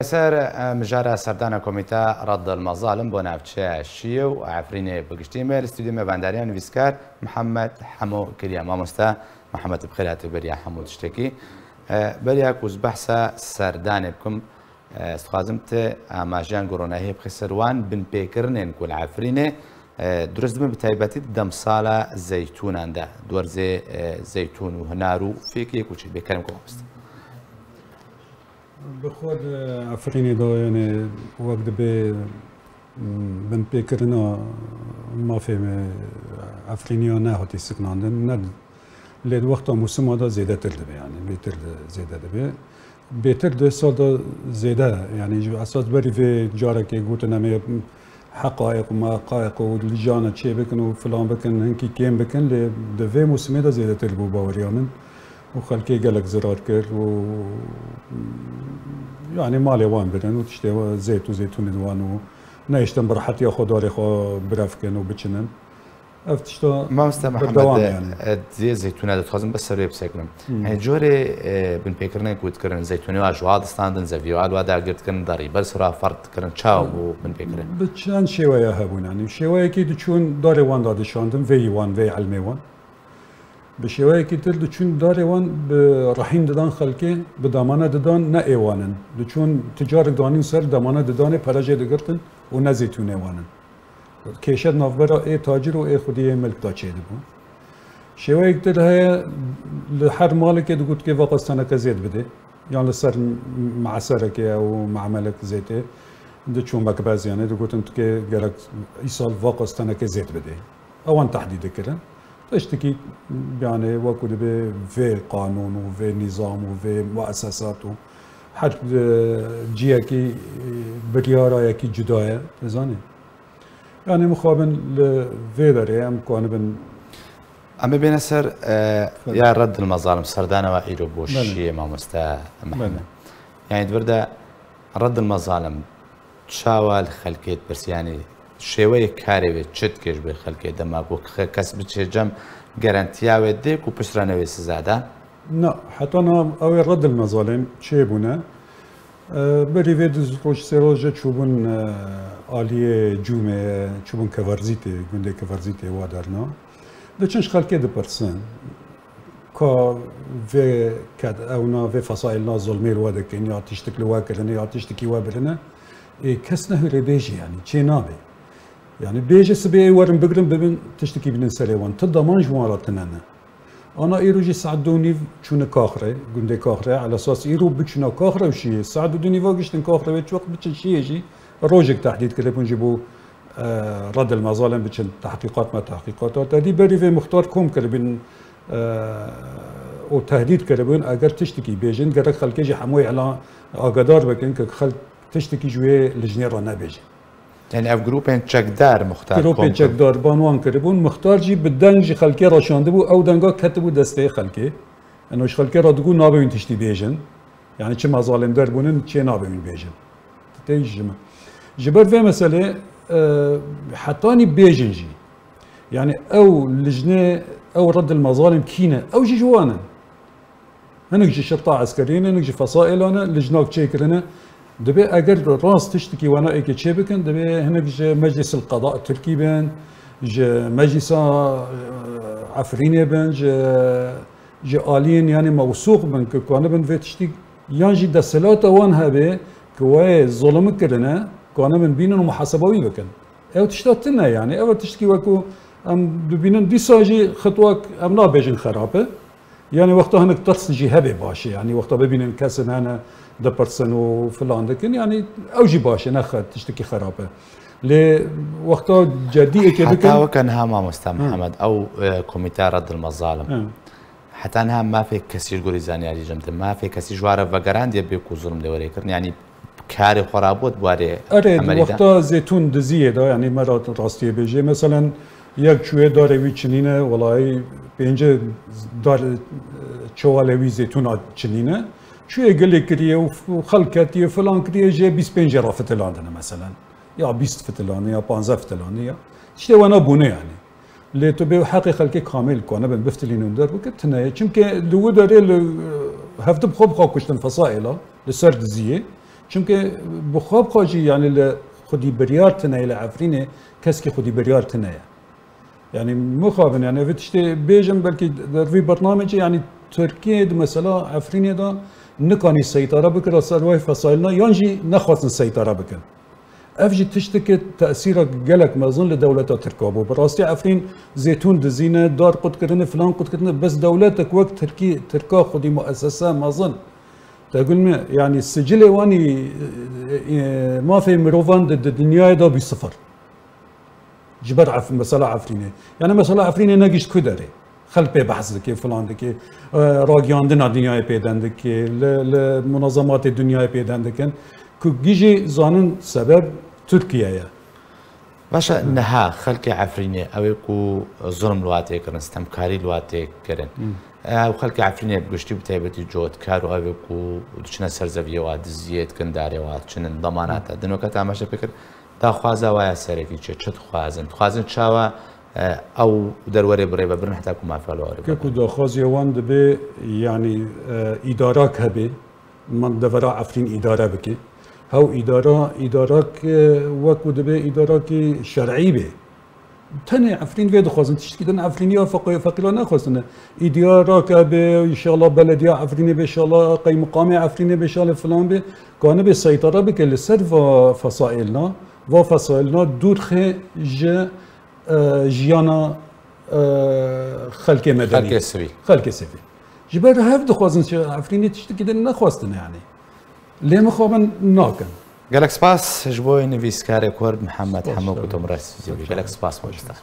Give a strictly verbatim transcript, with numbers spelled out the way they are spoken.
Ser, e, mijara serdana Komîta Reddil Mezalim bo navçeya Şiyê û Efrînê bi giştî me li stûdyo me vandariya nivîskar Mihemed Hemo kiriye. Mamoste Mihemed, bi xêr hatî beriya hemû tiştekî. E, beriya ku ez behsa serdanê bikim, e, ez dixwazim ti amajeyan ku ronahiyê bixî ser wan binpêkirinên ku li Efrînê, e, dirust dibin, bi taybetî di demsala zeytûnan de, di werzê, e, zeytûn û hinar û fêkiyê ku çêdibê. Kerem ku mamoste. Bi xwe di Efrînê de, yanî wek dibê, m, binpêkirina mafê me Efrîniya nehatî sekinandin. Ne, lê di wexta mûsima de zêdetir dibe, yanî bêtir de zêde dibe. Bêtir di sal de zêde, yanî ji esas berî vê carekê gotin em ê heqayiq û meqayiq û lijana çê bikin û filan bikin, hinkî kêm bikin, lê di vê mûsimê de zêdetir bû baweriya min û xelkê gelek zirar kir û, yanî, malê wan birin û tiştê wa zeyt û zeytûnê di wan û nehiştin bi rehetiya xwe darê xwe birevkin û biçinin. Ev tişta Mamoste Mihemed, berdewam e, yanî. E, dê zeytûna de dixwazim bes ser wê biseknim. Hmm. Yanî corê, e, binpêkirinê ku dikirin, zeytûnê wa ji wa distandin, zeviyê wa li wa dagir dikirin, derî ber sira ferq dikirin, çawa bû binpêkirin? Bi çend şêweya hebûn, yanî şêweyekî diçûn darê wan dadişandin, vêyî wan, vê ilmê wan. Bi şêweyekî tir diçûn darê wan bi rehîn didan xelkê, bi damane didan ne ê wan in. Diçûn ticarek danîn ser damane didanê pere jê digirtin û ne zeytûnê wan in. Kêşe di navbera ê tacir û ê xwedî yê milk de çêdibû. Şêweyek dir heye, li her malekê digot kê vaqas teneke zêt bidê. Yan li ser me'serekê ew me'melek zêtê diçû mekbez, yanî digotin tu kê gerek îsal vaqas teneke zêt bidê. Ewan tehdîd dikirin. Tiştekî, yanî, wekû dibê vê qanûn û vê nîzam û vê muesesat û her, e, ciyekî, e, biryara yekî cuda ye, dizanî. Yanî, mixabin li vê derê em kanibin. Em ê bêne ser, e, Tabii. Ya Reddil Mezalim, serdana we îro bo Belê. Şiyê, mamoste Mihemed. Belê. Yanî, di vir de Reddil Mezalim, çawa li xelkê dipirsî? Yanî şêweyê karê wê çi dike ji bo xelkê, dema ku xe-, kes biçe cem, garantiya wê dê ku piştre newê siza de? Na, heta niha ew ê Reddil Mezalim çêbûne. E, berî vê du roj, sê roj çûbûn, e, aliyê Cûmê, çûbûn Keverzîtê, gundê Keverzîtê wa derna. Diçin ji xelkê dipirsin. Ka vê ked ewna, vê fesaîlna zulmê li we dikin, ya tiştik li we kirine, ya tiştikî we birine, ê, kes nehûre bêje, yanî çê nabe. Yanî bêje sibê ê werin bigrin bibin tiştikî bînin serê wan. Ti daman ji wan re tune ne. Ana îro jî saet du û nîv çûne Kaxrê, gundê Kaxrê, elesas îro biçûna Kaxrê û şiyê. Saet du û nîva giştin Kaxrê wê çi wext biçin şiyê jî rojek tehdîd kiribûn ji bo e, Reddil Mezalim biçin tehqîqat me tehqîqata. Te dî berî vê muxtar kom kiribin, e, û tehdîd kiribin, eger tiştekî bêjin, gerek xelkê jî hemû îlan agadar bikin, ku xelk tiştekî ji wê lijnê re nebêjin. Yanî ev grûpên çekdar muxtar Grûpê kom kiribûn. Çekdar ban wan kiribûn, muxtar jî bi deng ji xelkê re şandibû, ew denga ketibû destê xelkê. Eno ji xelkê re digot nabe wîn tiştî bêjin. Yanî çi mezalimder bûnin, çê nabe wîn bêjin. Tê ji min. Ji ber vê meselê, e, hetanî bêjin jî. Yanî ew lijnê, ew Reddil Mezalim kî ne? Ew jî ji wan in. Hinek ji şirta eskerî ne, hinek ji fesaîla ne, lijnak çêkirine. Dibê eger rast tiştekî wena êkê çê bikin, dibê hinek ji Meclîsil Qeda Tirkî bin, ji Meclîsa, e, Efrînê bin, ji ji aliyên, yanî, mewsûq bin, ku kanibin vê tiştî, yan jî desthilata wan hebe, ku wê zulm kirine, kanibin bînin û muhaseba wî bikin. Ew tişta tune, yanî, ew tiştekî wekû em dibînin, dîsa jî xitwak em nabêjin xerab e. Yanî, wexta hinek tirs jî hebe baş e, yanî, wexta bibînin kesin hene dipirsin û filan dikin, yanî, ew jî baş e, ne xe-, tiştekî xerab e. Lê wexta cedî êkê Heta bikin. weke niha, mamoste Hı. Mihemed, ew, e, komîteya Reddil Mezalim. Hı. Heta niha mafê kesî ji gorî zanyarî jim te, mafê kesî ji ware vegerandiye bê ku zulm lê were kirin? Yanî karê xwe rabû di warê Erê, di emelî de? wexta zêtûn diziyê de, yanî me ra rastiyê bêjê. Meselen, yek çûyê darê wî çinîne, welayî pênce dar, e, çewalê wî zêtûna çinîne. Çûyê gilê kiriye û f-, û xelk ketiye, filan kiriye, jê bîst pêncê re fitilandine meselen. Ya bîst fitilanî, ya panzdeh fitilanî ya. Tiştê wena bûne yanî. Lê tu bê heqê xelkê kamil ku nebin biftilînin û derbike, tune ye. Çimkî li wî derê li, hevdib xwe bi xwe kuştin fesaîla, li ser diziyê. Çimkî bi xwe bi xwe jî, yanî li xwedî biryar tune ye li Efrînê, keskî xwedî biryar tune ye. Yanî mixabin, yanî vê tiştê bêjim, belkî dervî bernamê jî, yanî Tirkiye di mesela Efrînê de nikanî seytara bikira ser wê fesaîlna, yan jî nexwestin seytara bikin. Ev jî tişteke tesîra gelek mezin li dewleta Tirka bû. Bi rastî Efrîn zêtûn dizîne, dar qut kirine, filan qut kirine, bes dewletek wek Tirkî, Tirka xwedî muessese mezin. Te gul me, yanî sicilê wan î, e, e, mafê mirovan di, di dinyayê de bî sifir. Ji ber Ef-, mesela Efrînê. Yanî mesela Efrînê negişt ku derê. Xelk pê behs dike, filan dike. E, ragiyandina dinyayê pêden dike. Li, li munazematê dinyayê pêden dikin. Ku gijî zanin sebeb Tirkiye ye. Baş e, niha xelkê Efrînê, ew ê ku zulm li wan tê kirin, stemkarî li wan tê kirin. Ew xelkê Efrînê bi giştî, bi taybetî cotkar û ew ê ku diçine ser zeviyê wan, diziyê dikin, darê wan diçinin, demanata. Di noketa me şe pêkir, daxwaza wan ya serekî çi ye? Çi dixwazin? Dixwazin çawa, e, ew derwerê bi rê ve birin heta ku mafiya li wan rê Kek û vegerin? Daxwazê wan dibe, yanî, e, îdarak hebe, man devera Efrîn îdare bike. Hew îdara, îdarak, e, wekû dibe îdarakî şer'î be. Tenê Efrîn vê dixwazin, tiştekî din Efrîniya feqî-, feqîra nexwestine. Îdara ke be, înşallah belediya Efrînê be, înşallah qeymiqamê Efrînê be, înşallah filan be, kanibe seytara bike li ser va fesaîlna, va fesaîlna dûr xe ji, e, jiyana, e, xelkê medenî. Xelkê sivîl. Xelkê sivîl. Ji ber hev dixwazin, Efrînê tiştekî din nexwestine yanî. Lê mixabin nakin. Gelek spas ji bo nivîskarê Kurd Mihemed Hemo ku tu min re stûdyoyê. Gelek spas mamoste.